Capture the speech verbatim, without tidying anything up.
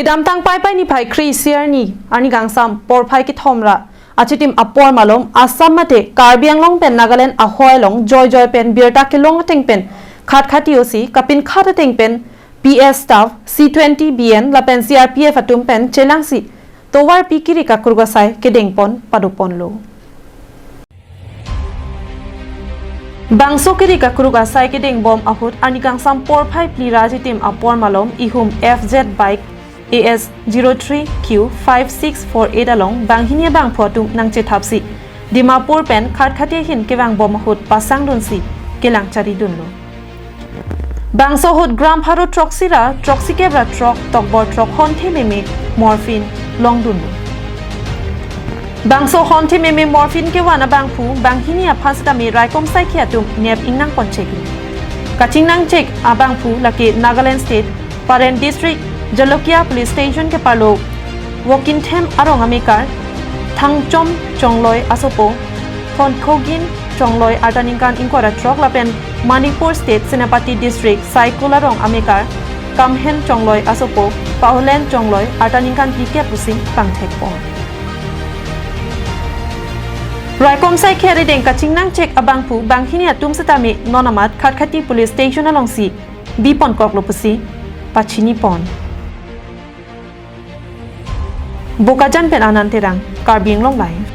Kedamtang Paipai niphai kre-isi arni, arni kangsam porphai kethom ra achitim apor malom Assam mate Karbi Anglong pen Nagaland ahoi along joijoi pen birta kelong ateng pen khatkhati O C kapinkhat ateng pen P S staff, C twenty B N lapen C R P F atum pen chelangsi tovarpi kiri kakruk asai kedengpon padoponlo. Bangso kiri kakruk asai kedengbom ahut arni kangsam porphai phli ra achitim apor malom ihum F Z bike A S zero three Q five six four eight along banghini abangphu atum nangchethapsi Dimapur pen khatkhati ahin kevangbom ahut pasangdunsi kelang charidunlo. Bangso ahut gram pharo throksi ra throksikep ra throk tokbor throk honthe meme morphine longdunlo. Bangso honthe meme morphine kevan abangphu banghini aphan sitame raikom saikhi atum nep ingnangponcheklo. Kachingnangchek abangphu lake Nagaland State, Peren District, Jalokia Police Station keparlo Wokinthem arong amekar Thangchom Chongloi asopo, Thonkhogin Chongloi arta ningkan ingkoi ra throk lapen Manipur State, Senapati District, Saikul arong amekar Kamhen Chongloi asopo, Pahulen Chongloi arta ningkan phlikep pusi pangthekpon. Raikom saikhi arideng kachingnangchek abangphu banghini atum sitame non amat khatkhati Police Station alongsi biponkoklo pusi pachinipon. Bokajan pen Anand Terang, Karbi Anglong Live.